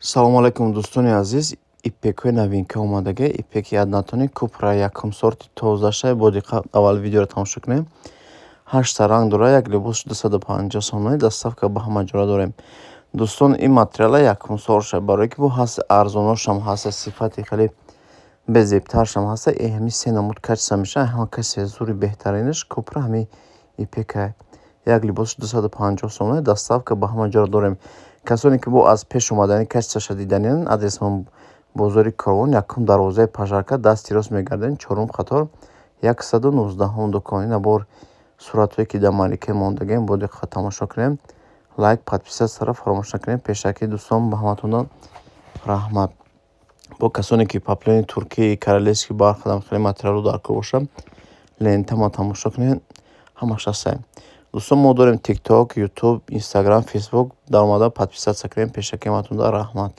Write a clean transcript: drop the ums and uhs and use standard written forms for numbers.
Салому алайкум, дӯстони азиз! Ипекҳои новинка омадагӣ. Ипеки однотонный, купра, якум сорти, тозашай. Бо диққат аввал видеоро тамошо кунем. Ҳашта ранг дорад, як либос 250 сомонӣ, доставка ба ҳама ҷора дорем. Дӯстон, ин материала якум сортша, барое ки бо ҳаст арзоношам ҳаста, сифати хеле безебтаршам ҳаста. Ҳами се намуд качество мешавад. Ҳама качествои зури, беҳтаринаш купра, ҳами ипека. Як либосш 250 сомонӣ, доставка ба ҳама ҷора дорем. Касоне ки бо аз пеш омадани качествоша диданиянд, адресмон: бозори Корвон, якум дарвозаи пожарка, дасти рост мегардем, чорум қатор, 119-ум дукон. Ина бор суратҳое, ки дар манекен мондагием, бо диққат тамошо кунем. Лайк, подписатьсяро фаромӯш накунем. Пешакӣ, дӯстон, ба ҳаматондан раҳмат. Бо касоне ки поплини туркӣ, королевский бархат, хеле материалҳо дар кор бошад, лентама тамошо кунед, ҳамаш ҳастае. Дӯстон, мо дорем Тикток, Ютуб, Инстаграм, Фейсбук. Даромада подписаться кунем. Пешакӣ ҳаматонда раҳмат.